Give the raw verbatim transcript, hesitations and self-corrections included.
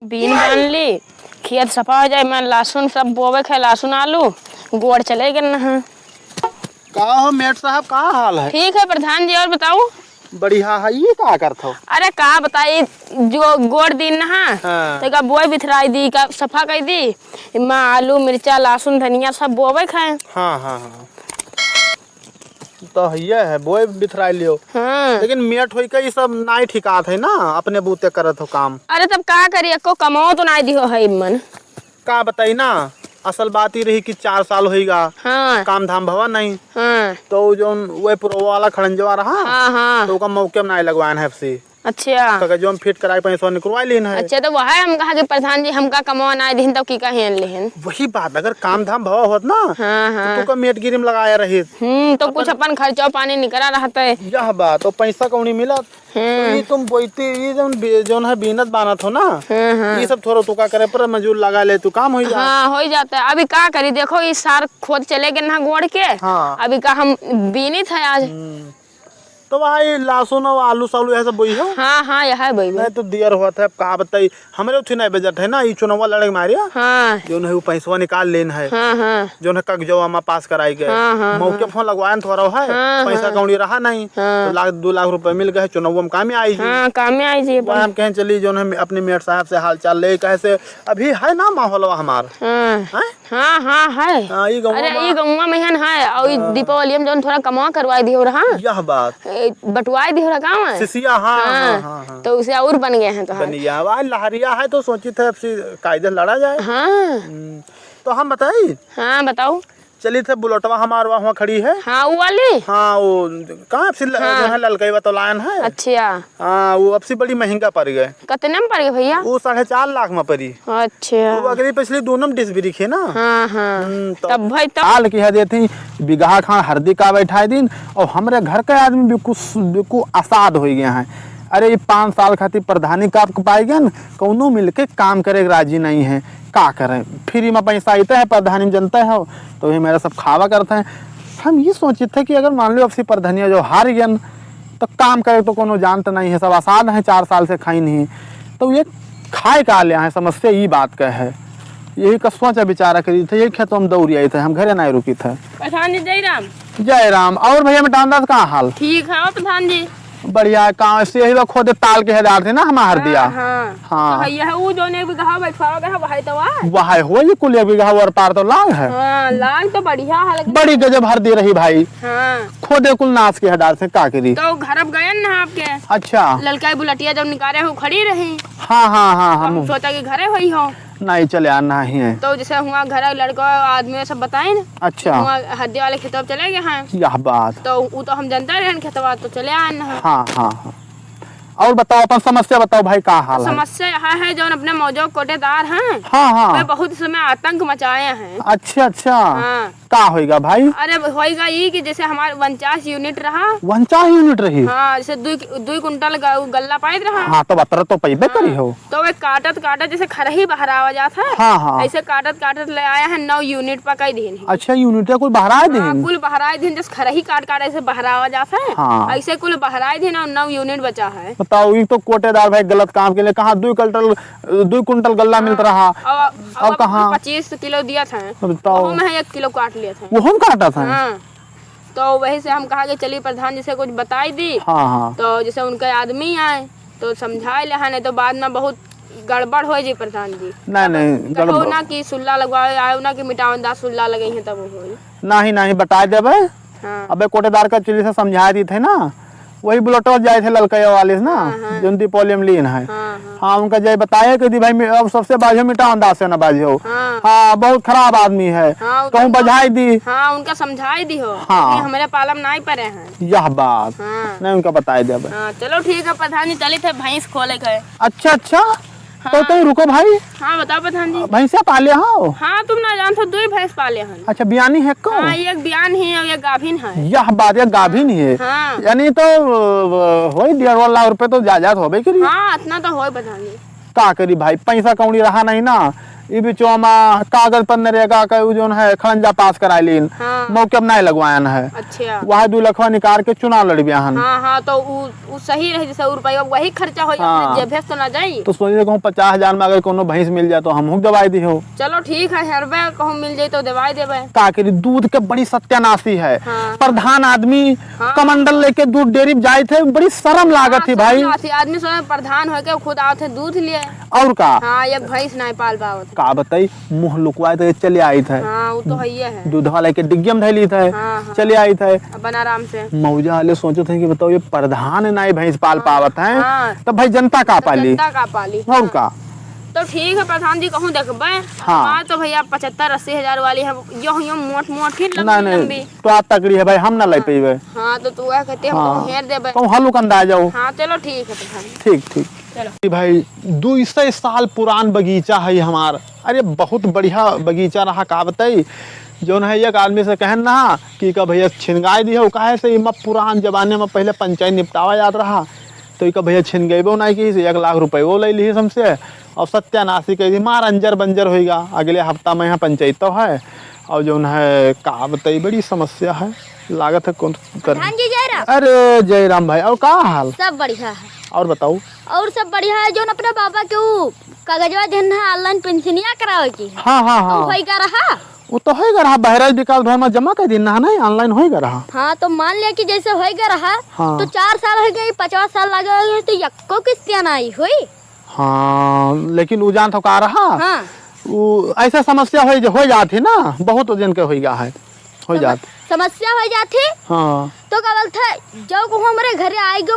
बीन बान ली, खेत सफा हो जाए, मैं लहसुन सब बोवे खे, लहसुन आलू, गोड़ चले गए न। का हो मेट साहब, का हाल है? ठीक है प्रधान जी, और बताऊ? बढ़िया है। ये का करत हो? अरे का बताई, जो गोड़ दिन न, हाँ। तो का बोए बिथराई दी, का सफा कर दी, इमा आलू, मिर्चा, लहसुन, धनिया सब बोवे खे। हाँ, हाँ, हाँ। तो हइये है, बोए बिथराई लियो। हाँ। लेकिन मेट होई के ई सब नाई ठिकात है ना, अपने बूते करत हो काम। अरे तब का करी, एको कमाओ तो नाई दिहो है मन। का बताई ना, असल बात ई रही कि चार साल होइगा, हाँ। काम धाम भवा नहीं। हाँ। तो उ जौन वह पुरवा वाला खड़ंजवा रहा, हाँ, हाँ। तो ओका मौके में नाई लगवाएन है एफसी। अच्छा। तो जो हम फिट कराए पैसा निकलवा लीन है। अच्छा, तो वह हम कहा कि प्रधान जी हमका कमाओ नाई दिहिन, तब की कहें लेहिन। वही बात, अगर काम धाम भवा होत ना, हाँ, तो हाँ। तू का मेटगिरी में लगाया रही। हम्म, तो अपन कुछ अपन खर्चा पानी निकला रहता है। यह बात, तो पैसा कौड़ी मिलत। हम्म। तो ये तुम बोईती, ये जौन बे-, जौन है बीनत बानत हो ना, हाँ, हाँ। ये सब थोड़ा तू का करे पर मजूर लगा ले, तू काम हो जा। हाँ, हो ही जाता है। अभी का करी, देखो ये सार खोद चले गए ना गोड़ के। हाँ। अभी का हम बीनित है आज। हम्म। तो भाई लहसुन और आलू सालू यह सब बोई हो? हाँ, हाँ, यह है बोई, बोई। नहीं तो दियर होत है, अब का बताई, हमरे उठी नहीं बजट है ना, ये चुनाव लड़े के मारिया। हाँ। जौन है वो पैसवा निकाल लेन है। हाँ, हाँ। जौन है कागजवा में पास कराई गए। हाँ, हाँ, मौके हाँ। फोन लगवाएन थोड़ा है, हाँ, पैसा हाँ। कौड़ी रहा नहीं। हाँ। तो लाख, दो लाख रुपए मिल गए, चुनाव में काम में आई जी। हाँ, काम में आई जी वह अपन। हम कहें चली, जौन हम अपने मेट साहब से हाल चाल ले, कहे से अभी है ना माहौलवा हमार। हाँ। हैं? हाँ, हाँ, है। हाँ, ई गौवा अरे, में ई गौवा में हन है, और ई हाँ। दीपावली में जौन थोड़ा कमवा करवाई दियो रहा। यह बात। ए, बंटवाई दियो रहा गाँव में। सिसिया, हाँ, हाँ, हाँ। हाँ, हाँ। तो उसे और बन गए हैं तो हाँ। बनिया, वाह, लहरिया है तो सोची थे अब से कायदे लड़ा जाए। हाँ। हम्म, तो हम बताई? हाँ, बताओ। चली थे बुलेटवा हमार वहाँ खड़ी है। हाँ, वो वाली? हाँ, वो कहाँ अब से ल-, हाँ। जो है ललकई बतौलायन है। अच्छा। हाँ, वो अब से बड़ी महंगा पड़ गए। कितने में पड़ गए भैया? वो साढ़े चार लाख में पड़ी। अच्छा। वो अगली पिछली दोनों में डिस ब्रेक है ना। हाँ, हाँ। हम्म, तो तब भाई तब। हाल की है देती, बिगहा खान हरदी का बैठाए दिन, और हमरे घर के आदमी बिकु, बिकु असाद हो गए हैं। अरे, ये पाँच साल खातिर प्रधानी का आपको पाए गए न, कौनो मिलके काम करे के राजी नहीं है। का करें, फ्री में पैसा आते हैं, प्रधानी में जनते हो, तो ये मेरा सब खावा करते हैं। हम ये सोचित थे कि अगर मान लो अब से प्रधानिया जो हार गए न, तो काम करे तो कोनो जानत नहीं है, सब आसाद हैं, चार साल से खाई नहीं, तो ये खाए का ले आए, समस्या ये बात का है। यही का सोचा विचारा करी थे, यही खेतवा में दौड़ी आई थे, हम घरे नहीं रुकी थे। प्रधान जी, जय राम। जय राम। और भैया, मिटान दास का हाल? ठीक है, और प्रधान जी? बढ़िया है, काम से यही लोग खुद ताल के हजार थे ना, हमार हरदिया। हाँ, हाँ। हाँ। तो यह वो जो ने बिगहा बैठवा गया, वही तो आ? वही हो, ये कुल एक बिगहा और पार तो लाग है। हाँ, लाग तो बढ़िया है, लेकिन बड़ी गजब हरदी रही भाई। हाँ। खुदे कुल नाश के हटार से का करी? तो घर अब गए ना आपके। अच्छा। ललका बुलटिया जब निकाले हो, खड़ी रही। हाँ, हाँ, हाँ, हम हम सोचा कि घरे होई हो। नहीं, चले आना ही है। तो जैसे हुआ घर लड़का आदमी सब बताए ना। अच्छा। हुआ हद्दे वाले खेतवा चले गए हैं। यह बात। तो उ तो हम जनता रहन खेतवा, तो चले आए ना। हाँ, हाँ, हाँ। और बताओ, अपन समस्या बताओ भाई, का हाल है? समस्या यह है, जौन अपने मौजो कोटेदार हैं, हाँ, हाँ। वे बहुत समय आतंक मचाए हैं। अच्छा, अच्छा। हाँ। का होइगा भाई? अरे होइगा ई कि जैसे हमार उनचास यूनिट रहा। उनचास यूनिट रही? हाँ, जैसे दुई, दुई कुंटल ग-, गल्ला पाइत रहा। हाँ, तो अतरा तो पैबे हाँ। करी हो। तो वे काटत काटत जैसे खरही बहरावा जात है, हाँ, हाँ। ऐसे काटत काटत ले आया है, नौ यूनिट पकाई देन है। अच्छा, यूनिट कुल बहराए हाँ, देन? कुल बहराए देन, जैसे खरही काट काट ऐसे बहरावा जात है, हाँ। ऐसे कुल बहराए देन और नौ यूनिट बचा है। बताओ, ये तो कोटेदार भाई गलत काम के लिए कहाँ दुई कुंटल, दुई कुंटल गल्ला हाँ। मिलत रहा। और, और अब कहाँ? पच्चीस किलो दिया था, बताओ। वो में एक किलो काट लिया था। वो हम काटा था? हाँ। तो वही से हम कहा कि चली प्रधान जी से कुछ बताई दी। हाँ, हाँ। तो जैसे उनके आदमी आए तो समझाए ले, हाँ, नहीं तो बाद में बहुत गड़बड़ हो जी प्रधान जी। नहीं, नहीं, कहो गड़बड़ ना कि सुल्ला लगवाए, आयो ना कि मिटावन दास सुल्ला लगे हैं तब होई। नहीं, नहीं, बताए देबे। हाँ। अबे कोटेदार का चली से समझाए दी थे ना, वही बुलेटवा जाए थे ललकैया वाले से ना, हाँ, हाँ। जौन दीपोलियम लीन है। हाँ, हाँ। हाँ, उनका जाए बताए कि दी भाई, मैं अब सबसे बाजो मिटावन दास से ना बाजो। हाँ। हाँ, बहुत खराब आदमी है। हाँ, कहूँ तो बजाई दी। हाँ, उनका समझाई दी हो। हाँ। कि हमरे पालम नाई परे हैं। यह बात। हाँ। नहीं, उनका बताए देबे। हाँ, चलो ठीक है प्रधान जी, चली थे भैंस खोले के। अच्छा, अच्छा। हाँ। तो तुम रुको भाई। हाँ, बताओ प्रधान जी। भैंसा पाले हो? हाँ, तुम ना जानत हो, दुई भैंस पाले हन। अच्छा, बियानी है को? हाँ, एक बियान ही और एक गाभिन है। यह बात, एक गाभिन ही है। हाँ। यानी तो, अ, होई डेढ़ लाख रुपए तो जायदाद होबे करी। हाँ, इतना तो होई प्रधान जी। का करी भाई, पैसा कौड़ी रहा नहीं ना, ई बिचवा मा कागज पर नरेगा के उ जौन है खड़ंजा पास कराइ लीन, हाँ। मौके अब नाहीं लगवायन है। अच्छा। वह दू लखवा निकाल के चुनाव लड़बिया हन। हाँ, हाँ, तो उ, उ सही रही, जैसे उ रुपया वही खर्चा हो जाए, हाँ। जेबे से तो ना जाई। तो सोचे कहूँ पचास हजार में अगर कोनो भैंस मिल जाए तो हमहूँ के दवाई दिहो। चलो ठीक है, हरबे कहूँ मिल जाए तो दवाई देबे। का करी, दूध के बड़ी सत्यानाशी है। हाँ। प्रधान आदमी हाँ। कमंडल लेके दूध डेयरी पे जाइत है, बड़ी शर्म लागत हाँ, है भाई। शर्म लागत है। आदमी सोचे प्रधान होके खुद आवत है दूध लिए। और का? हाँ, ये भैंस नाहीं पाल पावत है। का बताई, मुँह लुकवाए तो ये चले आइत है। हाँ, वो तो है ही है। दूधवा लेके डिग्गी में धैलित है, हाँ, हाँ। चले आइत है। अपन आराम से। मौजा वाले सोचत है कि बताओ, ये प्रधान नाहीं भैंस पाल हाँ, पावत है, हाँ। तब भाई जनता का तो पाली? जनता का पाली, और हाँ। का? तो ठीक है प्रधान जी, कहूँ देखबे। हाँ। हमार तो भैया पचहत्तर अस्सी हजार वाली है, यो, यो मोट मोट ही लंबी नहीं, नहीं, लंबी। तो आप तगड़ी है भाई, हम ना ले हाँ। पइबे। हाँ, तो तू वह कहते हम हाँ। कहूँ हेर देबे। कहूँ हल्लुक अंदाज आओ। हाँ, चलो ठीक है प्रधान। ठीक, ठीक। चलो। ई भाई, दुई सौ साल पुरान बगीचा है हमार। अरे, बहुत बढ़िया बगीचा रहा, का बताई। जौन है, एक आदमी से कहन ना कि का भैया छिनगाए दिहो, काहे से इमा पुरान जमाने में पहले पंचायत निपटावा जात रहा, तो इका भैया छिनगेबो नाहीं की, एक लाख रुपये वो ले ली हमसे और सत्यानाशी कह दी, मार अंजर बंजर होइगा। अगले हफ्ता में यहाँ पंचायत तो है, और जौन है, का बताई, बड़ी समस्या है, लागत है कौन कर। प्रधान जी, जय राम। अरे, जय राम भाई, और का हाल? सब बढ़िया है। और बताओ। और सब बढ़िया है। जौन अपने बाबा के ऊ कागजवा देन है, online पेंशनिया करावे की। हाँ, हाँ, हाँ। तो होइगा रहा? वो तो होइगा रहा, बहराइच विकास भवन में जमा कर दिन ना, नहीं, online होइगा रहा। हाँ, तो मान लिया कि जैसे होइगा रहा, हाँ। तो चार साल हो गए, पचास साल लगे हुए, तो यक्को किस्तिया ना आई हुई। हाँ, लेकिन उ जान तो का रहा? हाँ। उ ऐसा समस्या हो, हो जात ही ना, बहुत जन के होइगा है, हो सम-, जात। समस्या हो जात ही? हाँ। तो का बोलत है, जो को हमरे घरे आइगो,